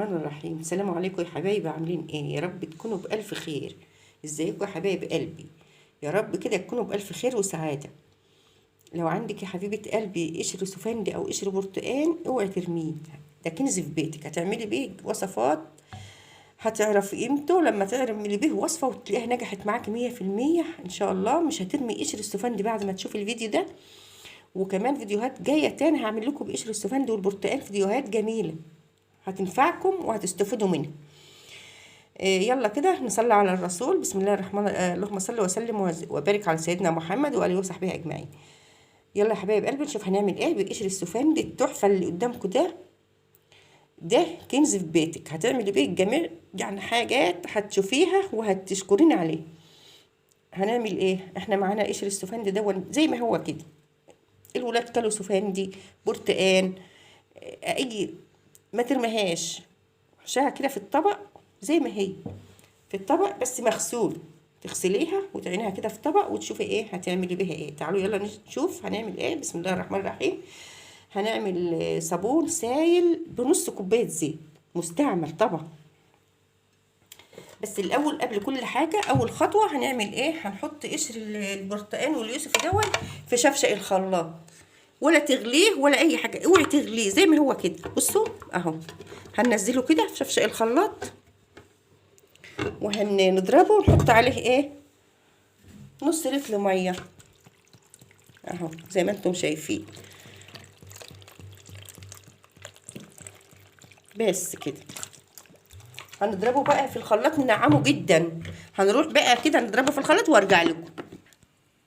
الرحمن الرحيم. السلام عليكم يا حبايبي، عاملين ايه؟ يا رب تكونوا بألف خير. ازيكم يا حبايب قلبي؟ يا رب كده تكونوا بألف خير وسعادة. لو عندك يا حبيبة قلبي قشر سفندي او قشر برتقان اوعي ترميه، ده كنز في بيتك، هتعملي بيه وصفات هتعرفي قيمته لما تعملي بيه وصفة وتلاقيها نجحت معاكي 100% ان شاء الله. مش هترمي قشر السفندي بعد ما تشوفي الفيديو ده، وكمان فيديوهات جاية تاني هعمل لكم بقشر السفندي والبرتقال فيديوهات جميلة هتنفعكم وهتستفيدوا منها. يلا كده نصلي على الرسول. بسم الله الرحمن اللهم صل وسلم وبارك على سيدنا محمد وآله وصحبه اجمعين. يلا يا حبايب قلبي نشوف هنعمل ايه بقشر السفندي التحفة اللي قدامكم ده. ده كنز في بيتك، هتعملي بيه الجميع، يعني حاجات هتشوفيها وهتشكريني عليه. هنعمل ايه؟ احنا معانا قشر السفندي ده زي ما هو كده، الولاد كلوا سفندي برتقان اي ما ترميهاش، حشاها كده في الطبق زي ما هي في الطبق بس مغسول، تغسليها وتعينيها كده في طبق وتشوفي ايه هتعملي بيها ايه. تعالوا يلا نشوف هنعمل ايه. بسم الله الرحمن الرحيم. هنعمل صابون سايل بنص كوباية زيت مستعمل طبعا. بس الاول قبل كل حاجة اول خطوة هنعمل ايه؟ هنحط قشر البرتقان واليوسف دون في شفشق الخلاط، ولا تغليه ولا اي حاجة، اوعي تغليه زي ما هو كده. بصوا اهو هننزله كده في شفشق الخلاط وهنضربه ونحط عليه ايه؟ نص لتر مية اهو زي ما انتم شايفين بس كده. هنضربه بقى في الخلاط ننعمه جدا. هنروح بقى كده نضربه في الخلاط وارجع لكم.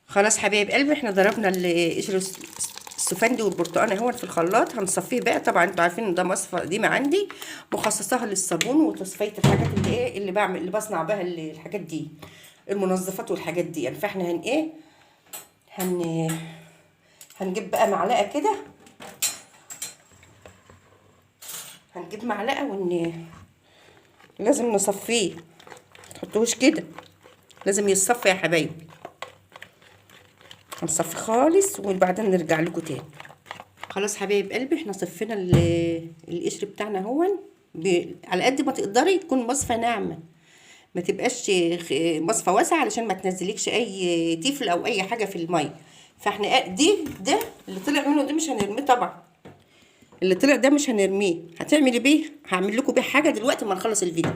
خلاص حبايب قلبي احنا ضربنا القشر السفندي والبرتقان اهو في الخلاط. هنصفيه بقى. طبعا انتوا عارفين ان ده مصفى دي ما عندي مخصصاها للصابون وتصفية الحاجات اللي ايه اللي بعمل اللي بصنع بها الحاجات دي، المنظفات والحاجات دي يعني. فاحنا هن ايه هن هنجيب بقى معلقه كده، هنجيب معلقه ون لازم نصفيه، متحطوش كده، لازم يتصفى يا حبايبي. هنصفي خالص وبعدين نرجع لكم تاني. خلاص حبايب قلبي احنا صفينا القشر بتاعنا اهون. على قد ما تقدري تكون مصفى ناعمة، ما تبقاش مصفى واسعة علشان ما تنزليكش اي تفل او اي حاجة في المية. فاحنا دي ده اللي طلع منه ده مش هنرميه طبعا، اللي طلع ده مش هنرميه. هتعملي بيه؟ هعمل لكم بيه حاجة دلوقتي ما نخلص الفيديو.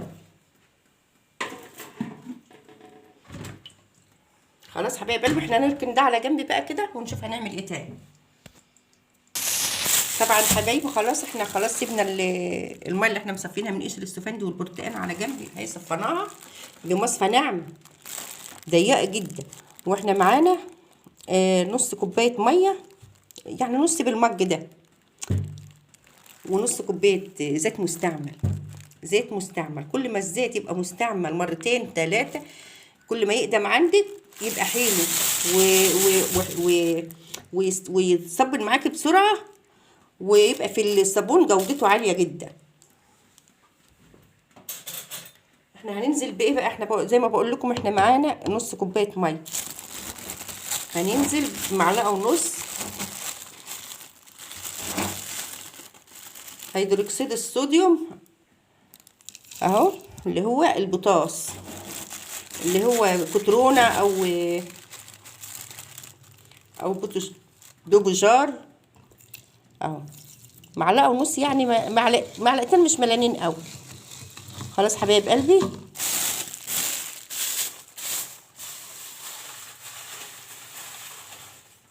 خلاص حبايب قلبي احنا هنركن ده على جنب بقى كده ونشوف هنعمل ايه تاني. طبعا حبايبي خلاص احنا خلاص سيبنا المية اللي احنا مصفينها من قشر السفندي والبرتقان على جنب، هي صفيناها بمصفى ناعمة ضيقه جدا. واحنا معانا نص كوباية مية، يعني نص بالمج ده، ونص كوباية زيت مستعمل. زيت مستعمل، كل ما الزيت يبقى مستعمل مرتين ثلاثة كل ما يقدم عندك يبقى حلو ويتصبن معاكي بسرعة، ويبقى في الصابون جودته عالية جدا. احنا هننزل بايه بقى؟ احنا زي ما بقول لكم احنا معانا نص كوباية مية، هننزل بمعلقه ونص هيدروكسيد الصوديوم اهو، اللي هو البوتاس، اللي هو كترونة او دوبوجار اهو، معلقه ونص، يعني معلقتين مش ملانين قوي. خلاص حبايب قلبي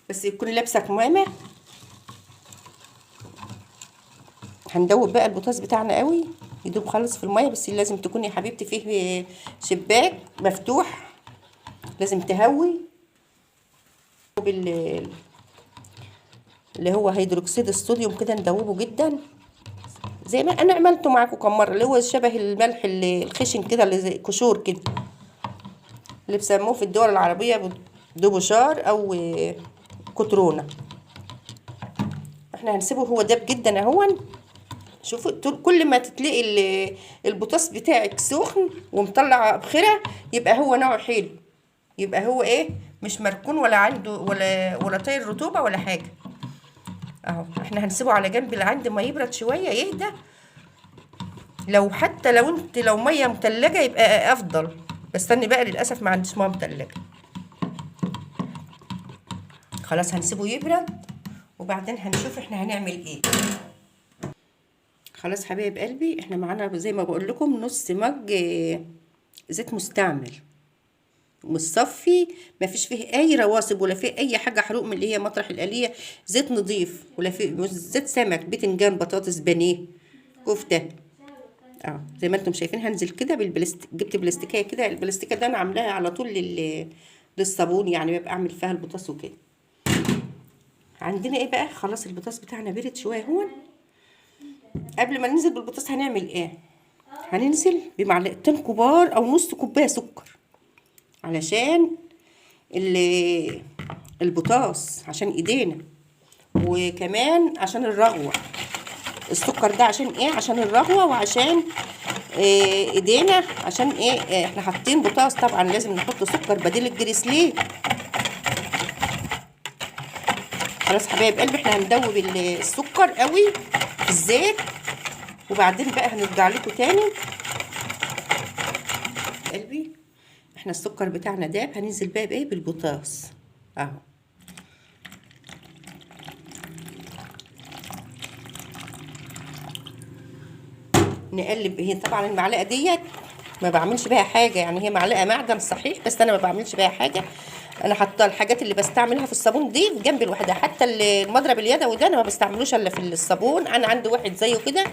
بس يكون لابسه كمامه. هندوب بقى البوتاس بتاعنا قوي يدوب خالص في المية، بس لازم تكون يا حبيبتي فيه شباك مفتوح، لازم تهوي اللي هو هيدروكسيد الصوديوم كده، ندوبه جدا زي ما انا عملته معاكم كم مرة، اللي هو شبه الملح الخشن كده، اللي زي كشور كده، اللي بيسموه في الدول العربية دوبوشار او كترونه. احنا هنسيبه هو داب جدا اهون. شوفوا كل ما تتلاقي البوتاس بتاعك سخن ومطلع بخيره يبقى هو نوعه حلو، يبقى هو ايه، مش مركون ولا عنده ولا طاير رطوبة ولا حاجة اهو. احنا هنسيبه على جنب لعند ما يبرد شوية يهدى. لو حتى لو انت لو مية متلجه يبقى افضل، بس انا بقى للاسف ما عنديش مية متلجه. خلاص هنسيبه يبرد وبعدين هنشوف احنا هنعمل ايه. خلاص حبايب قلبي، احنا معانا زي ما بقول لكم نص مج زيت مستعمل متصفي، ما فيش فيه اي رواسب ولا فيه اي حاجة حروق من اللي هي مطرح القليه، زيت نظيف ولا فيه زيت سمك، بتنجان، بطاطس، بانيه، كفته. زي ما انتم شايفين هنزل كده بالبلاستيك، جبت بلاستيكيه كده، البلاستيكه ده انا عاملاها على طول للصابون، يعني ببقى اعمل فيها البطاطس وكده. عندنا ايه بقى؟ خلاص البطاطس بتاعنا برد شوية اهون. قبل ما ننزل بالبطاطس هنعمل ايه؟ هننزل بمعلقتين كبار او نص كوباية سكر علشان البطاطس، عشان ايدينا، وكمان عشان الرغوه. السكر ده عشان ايه؟ عشان الرغوه وعشان ايدينا، عشان ايه؟ احنا حاطين بطاطس طبعا لازم نحط سكر بديل الجريسلين. خلاص حبايب قلبي، احنا هندوب السكر قوي في الزيت، وبعدين بقى هنرجع لكم تاني. قلبي احنا السكر بتاعنا داب، هننزل بقى بايه؟ بالبطاطس اهو. نقلب. هي طبعا المعلقة ديت ما بعملش بيها حاجة، يعني هي معلقه معدن صحيح، بس انا ما بعملش بيها حاجة. انا حاطه الحاجات اللي بستعملها في الصابون دي في جنب لوحدها، حتى المضرب اليدوي ده انا ما بستعملوش الا في الصابون. انا عندي واحد زيه كده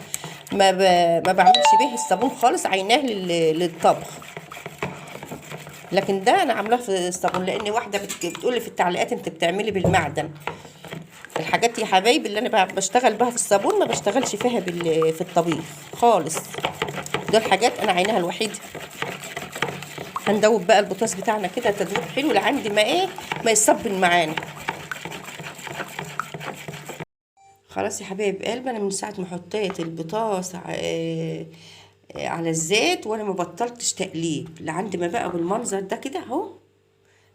ما بعملش بيه الصابون خالص، عيناه للطبخ، لكن ده انا عاملاه في الصابون، لان واحدة بتقول لي في التعليقات انت بتعملي بالمعدن. الحاجات يا حبايبي اللي انا بشتغل بها في الصابون ما بشتغلش فيها في الطبيخ خالص، دول حاجات انا عيناها الوحيدة. هندوب بقى البطاطس بتاعنا كده تدوب حلو لعند ما ايه، ما يصبن معانا. خلاص يا حبايب قلبي، انا من ساعة ما حطيت البطاطس على الزيت وانا ما بطلتش تقليب لعند ما بقى بالمنظر ده كده اهو.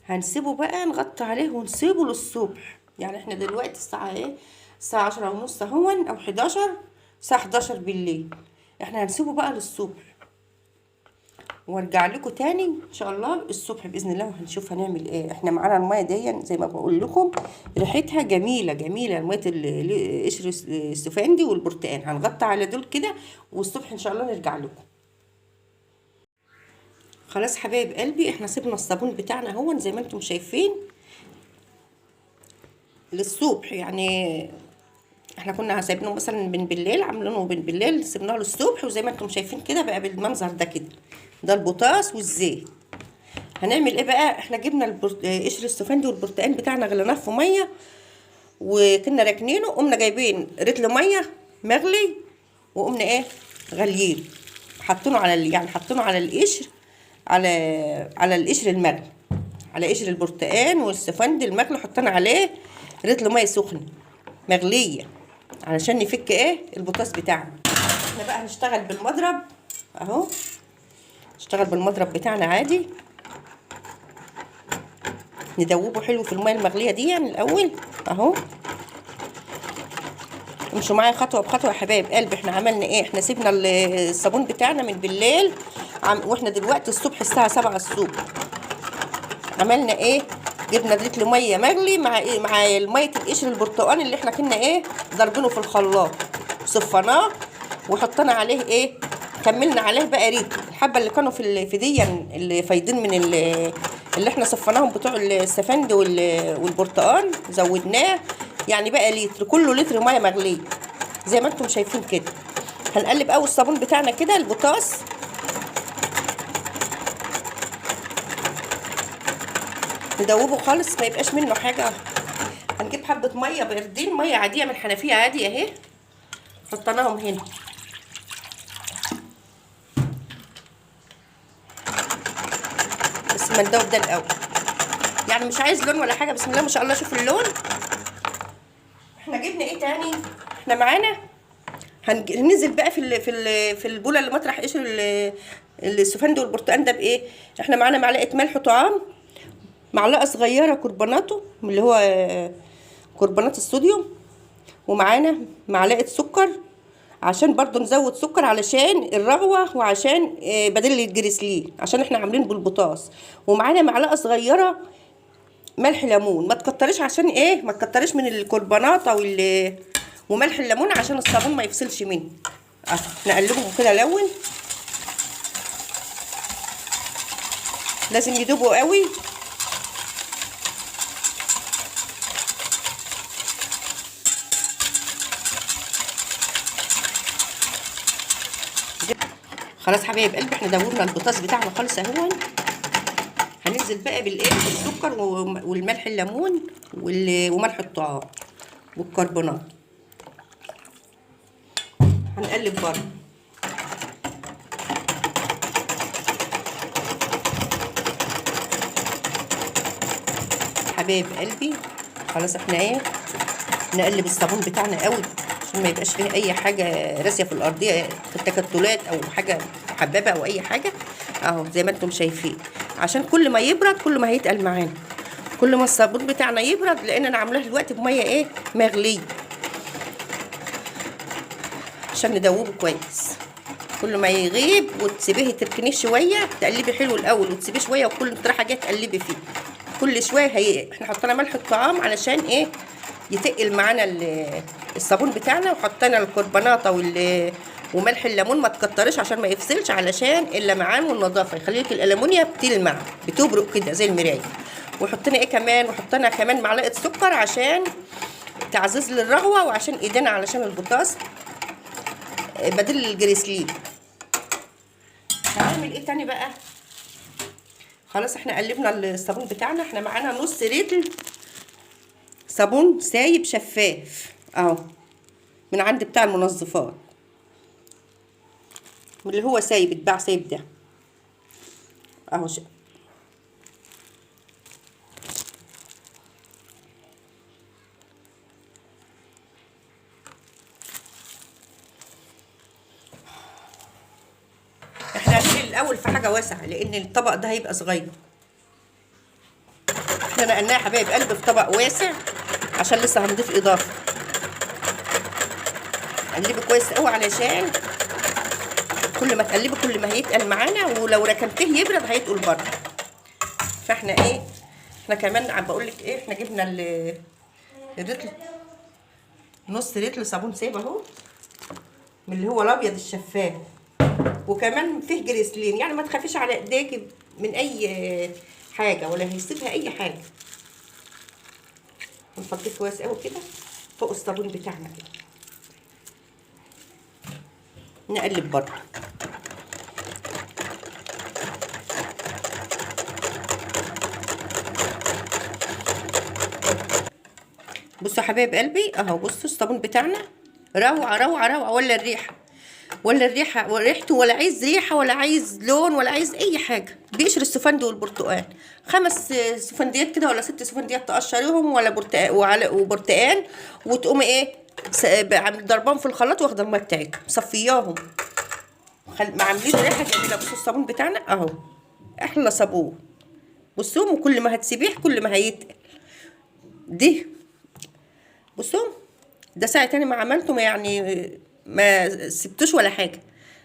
هنسيبه بقى، نغطي عليه ونسيبه للصبح. يعني احنا دلوقتي الساعة ايه؟ الساعة 10:30 اهون او 11، الساعة 11 بالليل. احنا هنسيبه بقى للصبح وارجع لكم تاني ان شاء الله الصبح باذن الله، وهنشوف هنعمل ايه. احنا معانا المية دي زي ما بقول لكم ريحتها جميلة جميلة، المية قشر السفندي والبرتقال. هنغطي على دول كده والصبح ان شاء الله نرجع لكم. خلاص حبايب قلبي، احنا سيبنا الصابون بتاعنا اهو زي ما انتم شايفين للصبح. يعني احنا كنا سايبينه مثلا من بالليل، عاملينه من بالليل، سيبناه للصبح، وزي ما انتم شايفين كده بقى بالمنظر ده كده. ده البطاطس والزيت. هنعمل ايه بقى؟ احنا جبنا قشر السفندي والبرتقال بتاعنا، غليناه في مية وكنا راكنينه، قمنا جايبين رتل مية مغلي وقمنا ايه غاليين، حاطينه على يعني حاطينه على القشر، على القشر المغلي، على قشر البرتقال والسفندي المغلي، حطينا عليه رتل مية سخنة مغليه علشان نفك ايه البطاطس بتاعنا. احنا بقى هنشتغل بالمضرب اهو، نشتغل بالمضرب بتاعنا عادي، ندوبه حلو في المية المغليه دي يعني الاول اهو. امشوا معايا خطوة بخطوة يا حبايب قلبي. احنا عملنا ايه؟ احنا سيبنا الصابون بتاعنا من بالليل، واحنا دلوقتي الصبح الساعة 7 الصبح. عملنا ايه؟ جبنا لتر مية مغلي مع ايه؟ مع المية القشر البرتقال اللي احنا كنا ايه ضاربينه في الخلاط، صفناه وحطينا عليه ايه، كملنا عليه بقى ريت الحبة اللي كانوا في دي اللي فايدين من اللي احنا صفناهم بتوع السفند والبرتقال، زودناه يعني بقى لتر، كله لتر مية مغليه زي ما انتم شايفين كده. هنقلب اول الصابون بتاعنا كده البطاس، ندوبه خالص ما يبقاش منه حاجة. هنجيب حبه مية باردين، مية عادية من حنفية عادي اهي، حطيناهم هنا. بس ما ندوب ده الاول، يعني مش عايز لون ولا حاجة. بسم الله ما شاء الله، شوف اللون. احنا جبنا ايه تاني؟ احنا معانا هننزل بقى في البوله اللي مطرح قشر السفندي والبرتقال ده بايه. احنا معانا معلقه ملح طعام، معلقه صغيرة كربوناتو اللي هو كربونات الصوديوم، ومعانا معلقه سكر عشان برضو نزود سكر علشان الرغوه، وعشان بدل الجريسلين عشان احنا عاملين بالبطاس. ومعانا معلقه صغيرة ملح ليمون، ما تكتريش عشان ايه، ما تكتريش من الكربوناته وملح الليمون عشان الصابون ما يفصلش منه. نقلبهم كده لون، لازم يدوبوا قوي. خلاص حبايب قلبي احنا دوبنا البطاطس بتاعنا خالص اهو. هننزل بقى بالايه، بالسكر والملح الليمون وملح الطعام والكربونات. هنقلب برضه. حبايب قلبي خلاص احنا ايه، نقلب الصابون بتاعنا قوي عشان ما يبقاش فيه اي حاجة راسية في الارضية، في التكتلات او حاجة محببة او اي حاجة اهو زي ما انتم شايفين. عشان كل ما يبرد كل ما هيتقل معانا، كل ما الصابون بتاعنا يبرد، لان انا عاملاه دلوقتي بميه ايه مغليه عشان ندوبه كويس. كل ما يغيب وتسيبيه تركنيه شوية، تقلبي حلو الاول وتسيبيه شوية، وكل طريحه جاية تقلبي فيه كل شوية. هي احنا حطينا ملح الطعام علشان ايه يتقل معانا الصابون بتاعنا، وحطينا الكربوناته وملح الليمون ما تكترش عشان ما يفصلش، علشان اللمعان والنظافة يخلي لك الالومنيا بتلمع بتبرق كده زي المراية. وحطينا ايه كمان، وحطينا كمان معلقه سكر عشان تعزيز للرغوه، وعشان ايدينا علشان البطاس بدل الجريسلين. هنعمل ايه تاني بقى؟ خلاص احنا قلبنا الصابون بتاعنا. احنا معانا نص لتر صابون سايب شفاف اهو من عند بتاع المنظفات، اللي هو سايب اتباع سايب ده اهو. احنا هنقل الاول في حاجة واسعة لان الطبق ده هيبقى صغير. احنا نقلناه يا حبايب قلب في طبق واسع عشان لسه هنضيف اضافه. قلبي كويس قوي علشان كل ما تقلبي كل ما هيتقل معانا، ولو ركنتيه يبرد هيتقل برضه. فاحنا ايه، احنا كمان عم بقول لك ايه، احنا جبنا الرتل، نص رتل صابون سايب اهو من اللي هو الابيض الشفاف، وكمان فيه جريسلين، يعني ما تخافيش على ايديكي من اي حاجة ولا هيسيبها اي حاجة. نفضيه كويس قوي كده فوق الصابون بتاعنا كده، نقلب برضه. بصوا يا حبايب قلبي اهو، بصوا الصابون بتاعنا روعه روعه روعه، ولا الريحة ولا الريحة وريحته، ولا عايز ريحه ولا عايز لون ولا عايز اي حاجة. بيقشر السفند والبرتقال، 5 سفنديات كده ولا 6 سفنديات تقشريهم، ولا برتقال وبرتقال، وتقومي ايه ضربان في الخلاط واخده المية بتاعتهم مصفياهم، عاملين ريحه جميلة. بصوا الصابون بتاعنا اهو احلى صابون. بصوا وكل ما هتسيبيه كل ما هيتقل. دي بصوا ده ساعة تاني ما عملته، يعني ما سبتوش ولا حاجة،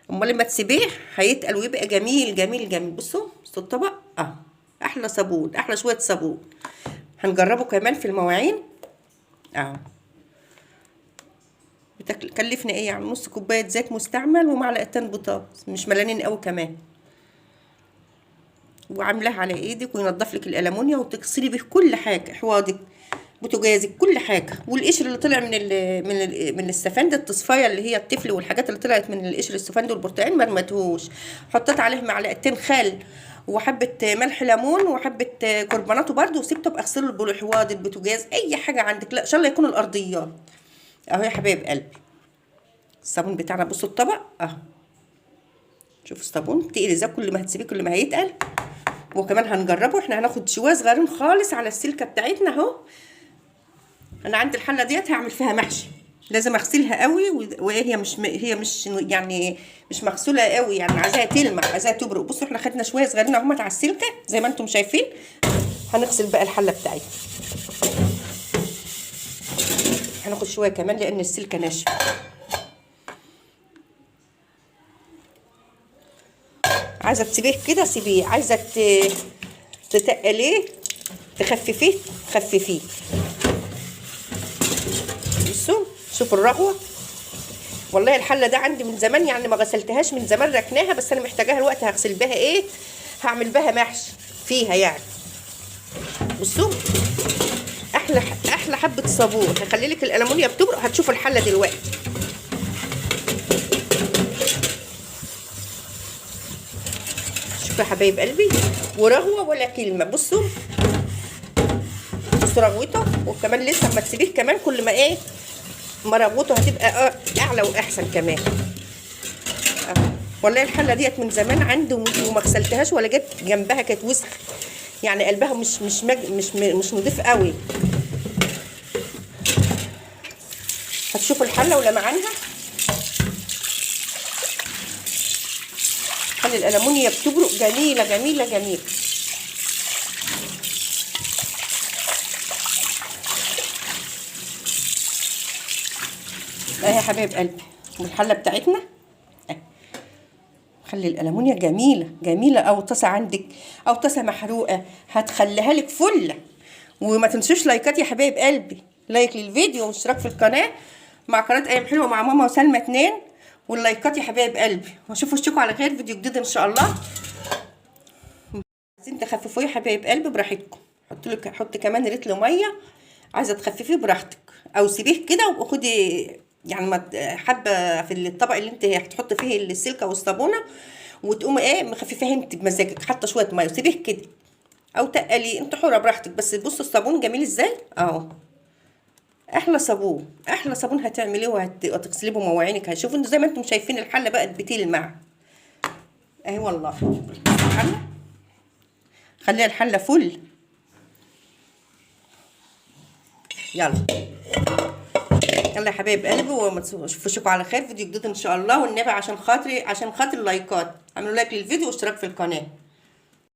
امال لما تسيبيه هيتقل ويبقى جميل جميل جميل. بصوا بصوا الطبق اهو، احلى صابون، احلى شوية صابون. هنجربه كمان في المواعين اهو. بتكلفنا ايه يعني؟ نص كوباية زيت مستعمل ومعلقتين بطاطس، مش ملانين قوي كمان، وعاملاها على ايدك، وينضف لك الالومنيا وتغسلي به كل حاجة، حواضك بوتاجازك كل حاجة. والقشر اللي طلع من السفند، التصفايه اللي هي التفل والحاجات اللي طلعت من القشر السفند والبرتقال ما رمتهوش، حطيت عليه معلقتين خل وحبه ملح ليمون وحبه كربوناته برده، وسبته ابقى اغسله بالحواض البوتاجاز اي حاجة عندك، لا ان شاء الله يكون الارضيات اهو يا حبايب قلبي. الصابون بتاعنا بصوا الطبق اهو، شوفوا الصابون تقيل ازاي، كل ما هتسيبيه كل ما هيتقل. وكمان هنجربه، احنا هناخد شوية صغيرين خالص على السلكه بتاعتنا اهو. انا عندي الحلة ديت هعمل فيها محشي، لازم اغسلها قوي، وهي مش هي مش يعني مش مغسوله قوي، يعني عايزاها تلمع عايزاها تبرق. بصوا احنا خدنا شوية صغيرين اهمت على السلكه زي ما انتم شايفين. هنغسل بقى الحلة بتاعتنا، هناخد شوية كمان لان السلكه ناشفة. عايزه تسيبيه كده سيبيه، عايزه تتقليه تخففيه خففيه. بصوا شوفوا الرغوه. والله الحلة ده عندي من زمان، يعني ما غسلتهاش من زمان، ركناها، بس انا محتاجاها الوقت. هغسل بها ايه؟ هعمل بها محشي فيها يعني. بصوا احلى احلى حبه صابون، هخلي لك الالمونيا بتبرق. هتشوفوا الحلة دلوقتي. شوفوا يا حبايب قلبي، ورغوه ولا كلمة. بصوا بصوا رغوته، وكمان لسه اما تسيبيه كمان كل ما ايه ما رغوته هتبقى اعلى واحسن كمان. والله الحلة ديت من زمان عندي وما غسلتهاش ولا جت جنبها، كانت وسخ يعني، قلبها مش مش مش مش نضيف قوي. هتشوفوا الحلة ولمعانها. خلي الالمونيا بتبرق جميلة جميلة جميلة. اهي يا حبايب قلبي والحله بتاعتنا اهي. خلي الالمونيا جميلة جميلة. او طاسه عندك او طاسه محروقة هتخليها لك فله. وما تنسوش لايكات يا حبايب قلبي، like للفيديو واشتراك في القناة مع قناة ايام حلوة مع ماما وسلمى 2، واللايكات يا حبايب قلبي. واشوف وشكم على خير فيديو جديد ان شاء الله. عايزين تخففوه يا حبايب قلبي براحتكم، حط لك حط كمان رتل مية، عايزه تخففيه براحتك، او سيبيه كده وخدي يعني ما حبه في الطبق اللي انت هتحطي فيه السلكه والصابونه، وتقومي ايه مخففاه انت بمزاجك، حاطه شوية مية وسيبيه كده او تقلي، انت حره براحتك. بس بصوا الصابون جميل ازاي اهو، احلى صابون، احلى صابون هتعمليه وهتغسليه بمواعينك. هتشوفوا انتوا زي ما انتم شايفين الحلة بقت بتلمع اهي والله. الحلة خليها الحلة فل. يلا يلا يا حبايب قلبي، وما تشوفوشكم على خير فيديو جديد ان شاء الله. والنبي عشان خاطري، عشان خاطر اللايكات، اعملوا like للفيديو واشتراك في القناة.